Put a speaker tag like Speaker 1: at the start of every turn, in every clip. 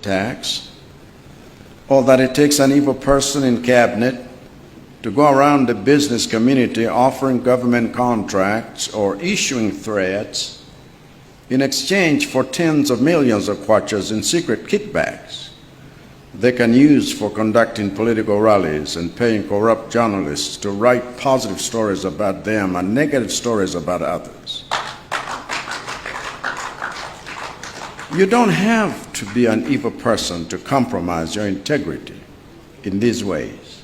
Speaker 1: Tax, or that it takes an evil person in cabinet to go around the business community offering government contracts or issuing threats in exchange for tens of millions of kwachas in secret kickbacks they can use for conducting political rallies and paying corrupt journalists to write positive stories about them and negative stories about others. You don't have to be an evil person to compromise your integrity in these ways.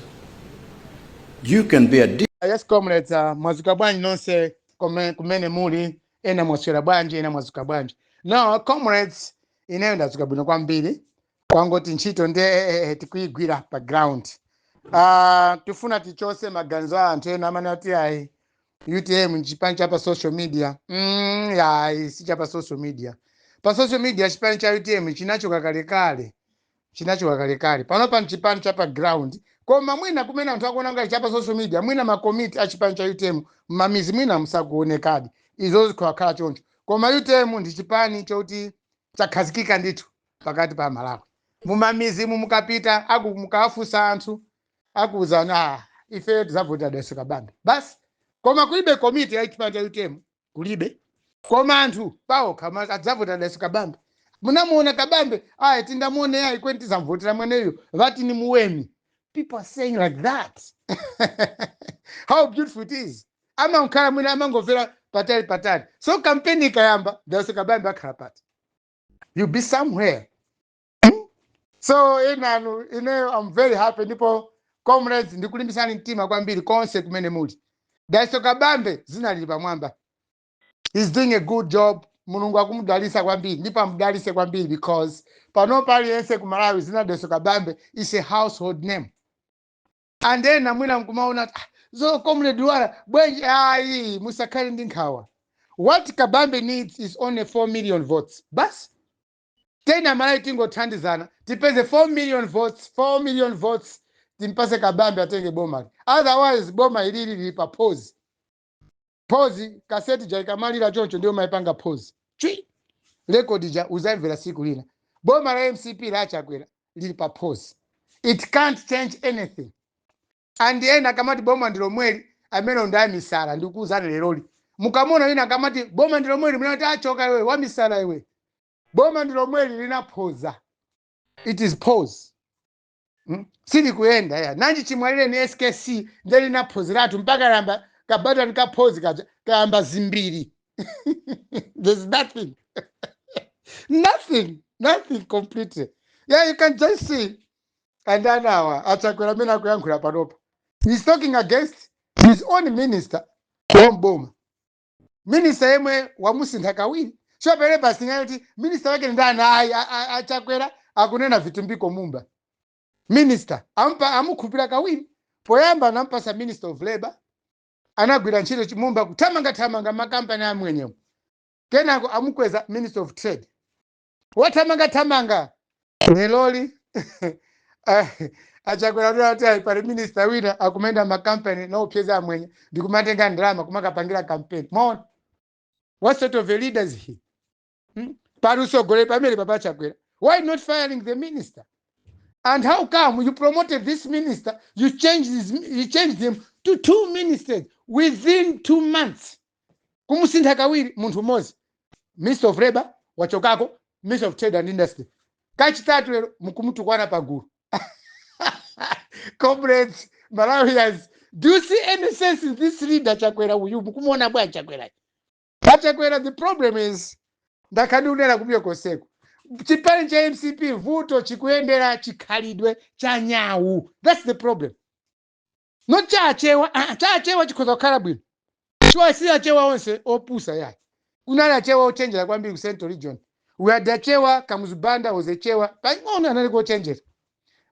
Speaker 1: You can be a
Speaker 2: Yes, comrades, mwazuka bwanji nonse kumene muli? Ena mwaswera bwanji? Ena mwazuka bwanji? No, comrades, ineyo ndazuka bwino kwambiri. Kwangoti ntchito ndiye tikuyigwira pa ground. Tifuna tichose maganizo a anthu ena amene ati ayi, UTM nchipani cha pa social media. Ayi, si cha pa social media. Pa social media chipani cha UTM chinachoka kalekale, chinachoka kalekale. Pano nchipani cha pa ground, koma mwina kumene anthu akuona ngati cha pa social media, mwina makomiti a chipani cha UTM mmamizi mwina musakuonekadi, izo zikhala choncho. Koma UTM ndi chipani choti chakhazikika ndithu pakati pa Malawi. Mumamizi mu mukapita, aku mukawafunsa anthu, akuwuzani, "Ah, ife tidzavotera Dalitso Kabambe basi." Koma kulibe komiti ya chipani cha UTM, kulibe. Koma anthu paokha adzavotera Dalitso Kabambe. Munamuona Kabambe? Ayi, tindamuone ayi, kweni tizamvotera mweneyo, vati ni muwemi. People are saying like that. How beautiful it is! Amankhala mwina amangomvera patali patali. So kampeni ikayamba, Dalitso Kabambe akhala pati? You be somewhere. So inanu, ineyo I'm very happy. Ndipo comrades, ndikulimbisani mtima kwambiri konse kumene muli. Dalitso Kabambe zina lili pamwamba. He's doing a good job. Mulungu akumudalisa kwambiri, ndipo amudalise kwambiri, because panopa aliyense ku Malawi zina Dalitso Kabambe is a household name. And ena mwina mkumaona, "Ah, zo comrade Lwara bwenji." Ayi, musakhale ndi nkhawa. What Kabambe needs is only 4 million votes basi. Tena Malawi tingothandizana, tipeze 4 million votes, 4 million votes, timpase Kabambe atenge boma. Otherwise boma ilili lili pa pause. Pause, kaseti ja ikamalira choncho ndiyo maipanga pause, chwi, record ja uzaimvera siku lina. Boma la MCP la Chakwera lili pa pause. It can't change anything. And ena akamati boma ndi lomweli, amene ndi amisala. Ndikuwuzani leroli, mukamona wina akamati boma ndi lomweli, munati achoka iwe, wamisala iwe. Boma ndi lomweli linaphoza. It is pause. Silikuyenda ya nanji. Chimwalire ni SKC nde linaphozeratu mpaka yamba kabatani ka pause kaja kayamba zimbiri. There's nothing, nothing, nothing completely. Yeah, you can just see. And anawa aChakwera amene akuyankhula panopa, he's talking against his own minister wamboma, minister yemwe wamusintha kawiri. So pele pasingati minister wake ndani? Ayi, aChakwera akunena Vitumbiko Mumba. Minister ampa amukhupira kawiri. Poyamba anampasa Minister of Labor, anagwira ntchito Chimumba kuthamanga thamanga makampani amwenyewo. Kenako amukweza Minister of Trade, wathamanga thamanga. Leloli aChakwera kuti ayi, pali minister wina akumenda makampani naupyeza amwenye ndikumatenga ndalama kumakapangira campaign. Mwaona, what sort of a leader is he? Pali usogolera pamene papa Chakwera? Why not firing the minister? And how come you promoted this minister, you changed him to two ministers within 2 months? Kumusintha kawiri munthu mmodzi. Minister of Labor wachokako, Minister of Trade and Industry kachitatu. Lero mukumutukwana pagulu. Comrades, Malawians, do you see any sense in this leader Chakwera uyu? Mukumuona bwanji Chakwera? AChakwera, the problem is, ndakadiunera kumbuyo koseko, chipani cha MCP vuto chikuyendera chikhalidwe cha nyawu. That's the problem, not chachewa. Ah, chachewa chikhoza kukhala bwino. Chiwa si achewa onse opusa yayi. Kunali achewa ochenjera kwambiri ku Central Region. We had achewa. Kamuzu Banda was a Chewa, pang'ono anali kochenjera.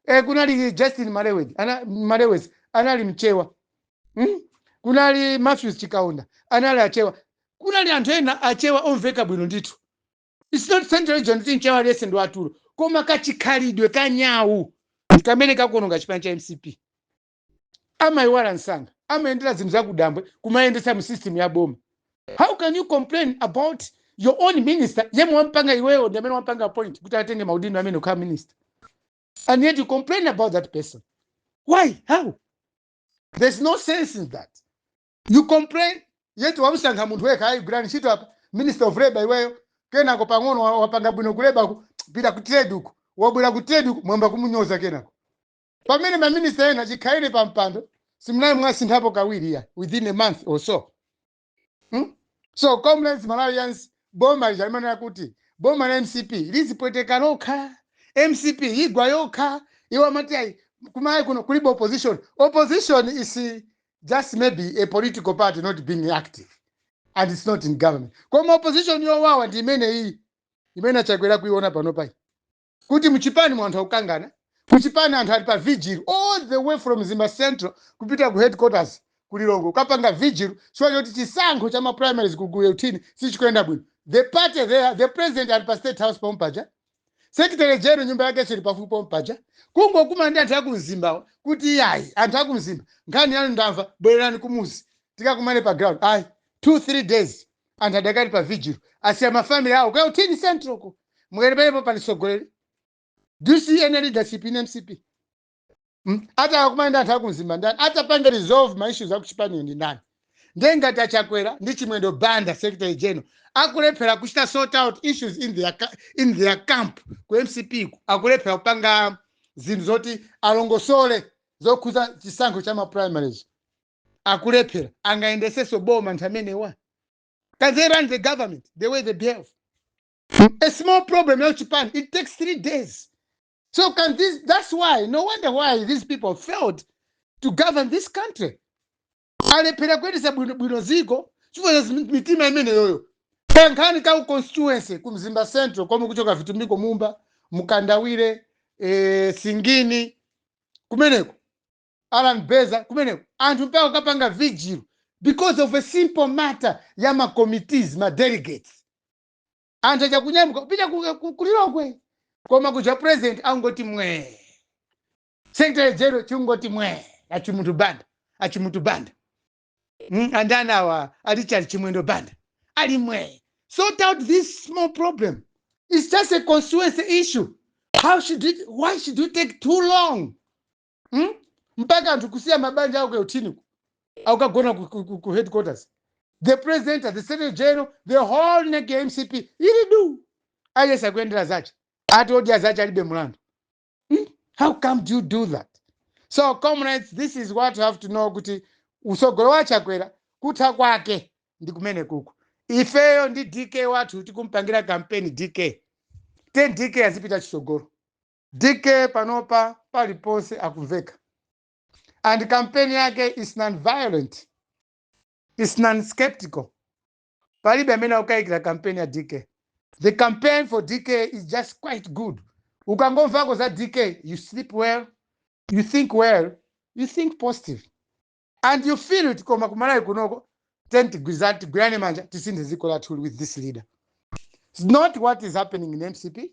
Speaker 2: Kunali Justin Malewezi, Malewezi anali mchewa. Kunali Matthews Chikaunda, anali achewa. Kunali anthu ena achewa omveka bwino ndithu. It's not Central Region kuti mchewa aliyense ndi watulo, koma kachikhalidwe kanyawu kamene kakuononga chipani cha MCP. Amayiwala msanga, amayendera zinthu zakudambwe kumayendetsa mu system ya boma. How can you complain about Your own minister yemwe wampanga iweyo ndi amene wampanga appoint kuti atenge maudindo amene kukhala minister, and yet you complain about that person. Why? How? There's no sense in that. You complain, yet wamusankha munthu wekha, ayi, gwirani ntchito apa, Minister of Labor iweyo. Kenako pang'ono wapanga bwino ku labor ku, pita ku trade uku. Wabwera ku trade uku, mwamba kumunyoza. Kenako pamene maminista ena chikhalire pa mpando simunayi mwasinthapo kawiri ya within a month or so, So comrades, Malawians, boma lija limanena kuti boma la MCP lizipweteka lokha, MCP igwa yokha. Iwo amati ayi, kumayi kuno kulibe opposition. Opposition is just maybe a political party not being active and it's not in government. Koma opposition yowawa ndi imene iyi imene achakwera kuiona pano pai, kuti muchipani mu anthu akukangana, muchipani anthu ali pa vigil all the way from Mzimba Central kupita ku headquarters kulilongwe kukapanga vigil chifukwa choti chisankho cha ma primaries ku Euthini sichikuyenda bwino. The party there, the president ali pa State House pompaja, secretary general nyumba yake ili pafupi pompaja, kungokumana ndi anthu akumzimbawa kuti iyayi, anthu akumzimba, nkhani yanu ndamva, bwererani kumuzi tikakumane pa ground. Ayi, 2, 3 days anthu adakali pa vigil, asiya ma family awo ku Euthini Central ko. Mukati palepo pali mtsogoleri? Do you see any leadership in MCP? Ata akumana ndi anthu akumzimba ndani? Atapanga resolve ma issues akuchipaniyo ndi ndani? Ndengati achakwera ndi Chimwendo Banda, secretary general, akulephera kuchita sort out issues in their camp ku MCP ku, akulephera kupanga zinthu zoti alongosole zokhuza chisankho cha ma primaries, akulephera, angayendesenso boma anthu amenewa? Can they run the government the way they behave? A small problem ya chipani, it takes 3 days. So can this, that's why, no wonder why these people failed to govern this country. Alephera kuyendesa bwino bwino ziko chifukwa cha mitima imeneyoyo. Kankhani ka constituency ku Mzimba Central komwe kuchoka Vitumbiko Mumba, Mkandawire, Singini kumeneko, Alan Beza kumeneko, anthu mpaka kukapanga vigil because of a simple matter ya ma committees, ma delegates. Anthu achakunyamuka kupita kulilongwe, koma kuja president angoti mwee, secretary general chingoti mwee, achimunthu Banda, achimunthu Banda, Andani awa alichali Chimwendo Banda ali mwee. Sort out this small problem. It's just a constituency issue. How should it, why should you take too long, Mpaka anthu kusiya mabanja awo ku akukagona ku headquarters, the president, the secretary general, the whole NEC ya MCP ili du, ayesa kuyendera zache, ati odya zache alibe mulandu, How come do you do that? So comrades, this is what you have to know, kuti usogolo wachakwera kutha kwake ndi kumene kuku. Ifeyo ndi DK wathu tikumpangira kampeni DK ten. DK azipita chisogolo. DK panopa paliponse akumveka, and kampeni yake is non-violent, is non-skeptical. Palibe amene akukayikira kampeni ya DK. The campaign for DK is just quite good. Ukangomvako za DK, you sleep well, you think well, you think positive and you feel it. Koma kumalawi kunoko ten tigwizane, tigwirane manja, tisinthe dziko lathu with this leader. It's not what is happening in MCP,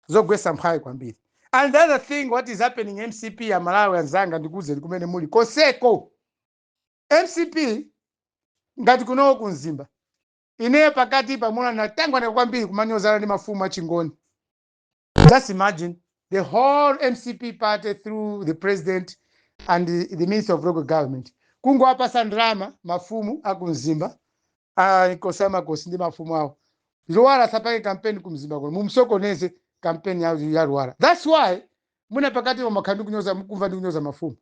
Speaker 2: zogwesa mphwayi kwambiri. And the other thing, what is happening in MCP ya Malawi anzanga, ndikuwuzeni kumene muli koseko MCP, ngati kunoko kumzimba, ineyo pakati pamuna natangwana kwambiri kumanyozana ndi mafumu achingoni. Just imagine the whole MCP party through the president and the Minister of Local Government kungowapasa ndalama mafumu akumzimba, Nkosi makosi ndi mafumu awo. Luwala sapange kampeni kumzimba kuno, mumsokoneze kampeni ya Luwala. That's why muna pakati pa makhala ndikunyoza, mukumva ndikunyoza mafumu.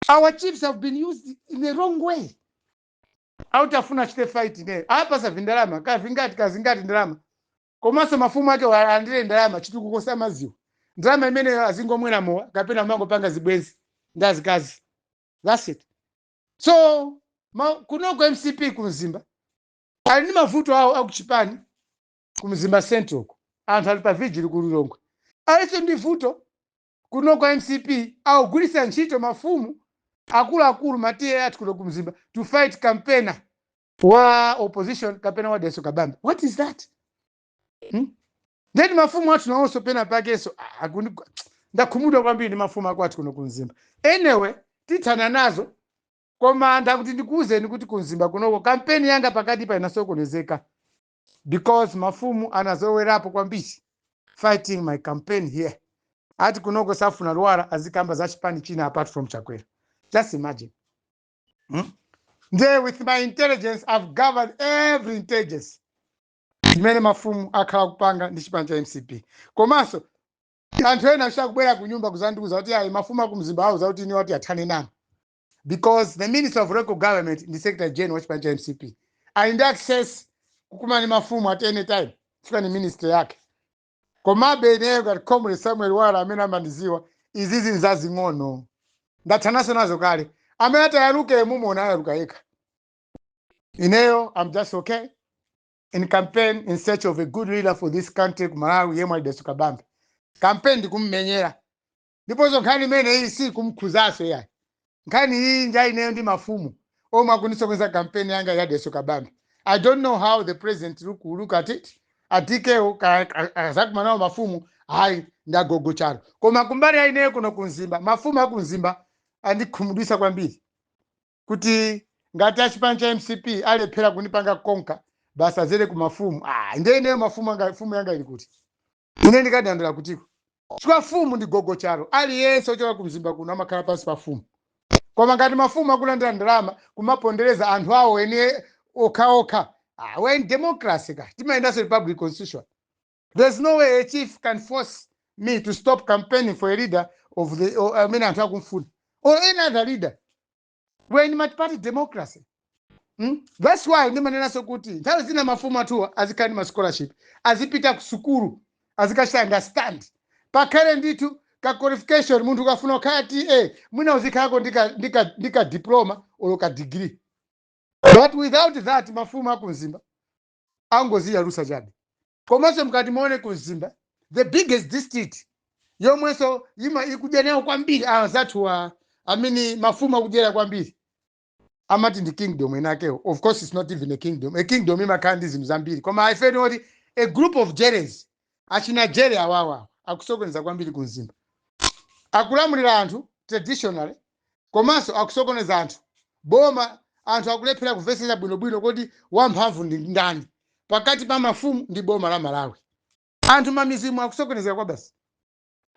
Speaker 2: Our chiefs have been used in the wrong way. Autafuna achite fight ineyo, apasa vindalama kavingati kazingati ndalama, komanso mafumu ake alandire ndalama, chitukuko samaziwa. Ndalama imeneyo azingomwera mowa kapena mangopanga zibwenzi ndi azikazi. That's it. So kunoko MCP kumzimba ali ndi mavuto awo akuchipani. Kumzimba Central ko anthu ali pa vigil ku Lilongwe, alinso ndi vuto kunoko MCP, awugwiritsa ntchito mafumu akuluakulu matiye athu kuno kumzimba to fight campaigner wa opposition kapena wa Deso Kabambe. What is that, Then mafumu athu nawonso pena pakenso, ah, ndakhumudwa kwambiri ndi mafumu ako athu kuno kumzimba. Anyway, tithana nazo, koma ndakuti ndikuwuzeni kuti kumzimba kunoko kampeni yanga pakati pa inasokonezeka. Because mafumu anazowerapo kwambiri fighting my campaign here. Ati kunoko safuna Lwara azikamba za chipani china apart from Chakwera. Just imagine. Nde with my intelligence, I've gathered every intelligence imene mafumu akhala kupanga ndi chipani cha MCP. Komanso anthu ena achita ku nyumba kuzandiuza kuti ayi, mafumu akumzimba auza kuti ine wati athane nanu, because the Minister of Local Government ndi Secretary General wa chipani cha MCP, ali ndi access kukumana ndi mafumu at any time chifukwa ni ministry yake. Komabe ineyo ngati Comrade Samuel Lwara amene amandiziwa, izizi nzazing'ono, ndathanaso nazo kale. Amene atayaluke mumuona ayaluka yekha. Ineyo I'm just okay in campaign in search of a good leader for this country ku Malawi, yemwe ali Dalitso Kabambe. Campaign ndikummenyera, ndiponso nkhani imene iyi si kumkhuzaso yayi. Nkhani iyi nja ineyo ndi mafumu omwe akunisokoneza campaign yanga ya Dalitso Kabambe. I don't know how the president look at it. Atikewo azakumana nawo mafumu, hayi, ndagogo chalo. Koma kumbali ya ineyo kuno kumzimba, mafumu akumzimba andikhumudwisa kwambiri kuti ngati achipani cha MCP alephera kunipanga konka basi azere ku mafumu. Ah, ndiye ineyo mafumu anga, fumu yanga ili kuti? Ine ndikadandula kutiko? Chifukwa fumu ndi gogo chalo. Aliyense ochoka kumzimba kuno amakhala pansi pa fumu. Koma ngati mafumu akulandira ndalama kumapondereza anthu awo ene okhaokha, ah, we're in democracy ka, timayendanso republic constitution. There's no way a chief can force me to stop campaigning for a leader of the or, amene anthu akumfuna or any other leader. We're in multi-party democracy. That's why ndimanenanso kuti nthawi zina mafumu athuwa azikhala ndi ma scholarship, azipita ku sukulu, azikachita understand, pakhale ndithu ka qualification. Munthu ukafuna kukhala TA, mwina uzikhalako ndika diploma or ka degree. But without that, mafumu akumzimba angoziyalusa chabe. Komanso mkati muone kumzimba, the biggest district yomwenso ima ikudya nayo kwambiri anzathu wa amene mafumu akudyera kwambiri, amati ndi kingdom enakewo. Of course it's not even a kingdom. A kingdom imakhala ndi zinthu zambiri, koma ife tinoti a group of Jeres, achina Jere awawa akusokoneza kwambiri kumzimba. Akulamulira anthu traditionally, komanso akusokoneza anthu boma. Anthu akulephera kumvetsetsa bwinobwino kuti wamphamvu ndi ndani pakati pa mafumu ndi boma la Malawi. Anthu mamizimu akusokonezeka kwa basi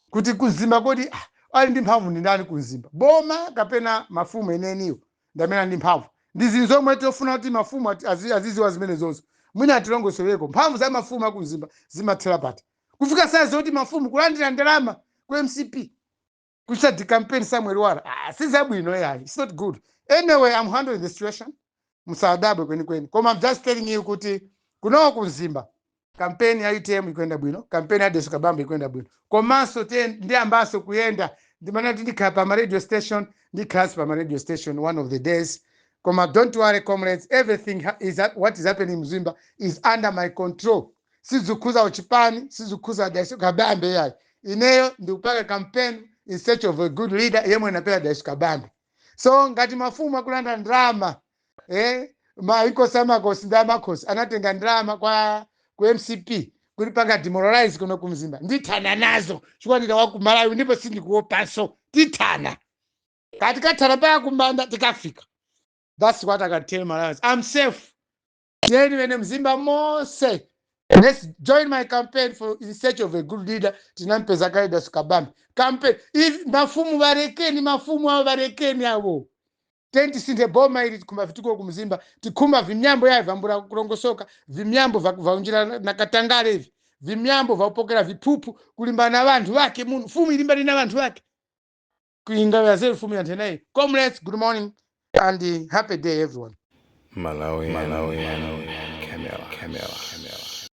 Speaker 2: kuti kumzimba kodi, ah, ali ndi mphamvu ndi ndani kumzimba, boma kapena mafumu eneniwo ndamene ali ndi mphamvu? Ndi zinthu zomwe tofuna kuti mafumu aziziwa zimene zonso. Mwina atilongosoleko mphamvu za mafumu akumzimba zimathera pati, kufika saa zoti mafumu kulandira ndalama ku MCP kuchita decampaign Samuel Lwara. Ah, sizabwino yayi, it's not good. Anyway, I'm handling the situation, musadabwe kwenikweni. Koma I'm just telling you kuti kunowo kumzimba kampeni ya UTM ikuyenda bwino, kampeni ya Dalitso Kabambe ikuyenda bwino. Komanso ndiyambanso kuyenda. Ndimana kuti ndikhala pa ma radio station, ndikhalanso pa ma radio station one of the days. Koma don't worry, comrades, everything what is happening mzimba is under my control. Sizikhuza uchipani, sizikhuza Dalitso Kabambe yayi. Ineyo ndikupanga campaign in search of a good leader yemwe napera Dalitso Kabambe. So ngati mafumu akulanda ndalama, maikosi amakosi ndi amakhosi anatenga ndalama kwa ku MCP kuti panga demoralize kuno kumzimba, ndithana nazo chifukwa ndine wa ku Malawi ndipo sindikuopanso. Tithana kati kathana paya kumanda tikafika. That's what I can tell Malawians. I'm safe. Tiyeni wene mzimba mose, let's join my campaign for in search of a good leader. Tinampeza kale Dalitso Kabambe. Campaign if mafumu varekeni, mafumu avo varekeni avo. Teni tisinthe boma ili. Tikhumba vituko kumzimba, tikhumba vimyambo yayi vambura kulongosoka, vimyambo vaunjira na katangale ivi, vimyambo vaupokera viphuphu, kulimbana na vanthu vake. Muno fumu ilimbane na vanthu vake kuinga yazelu fumu ya nthenayi. Comrades, good morning and happy day, everyone.
Speaker 3: Malawi, Malawi, Camera, Camera, Camera.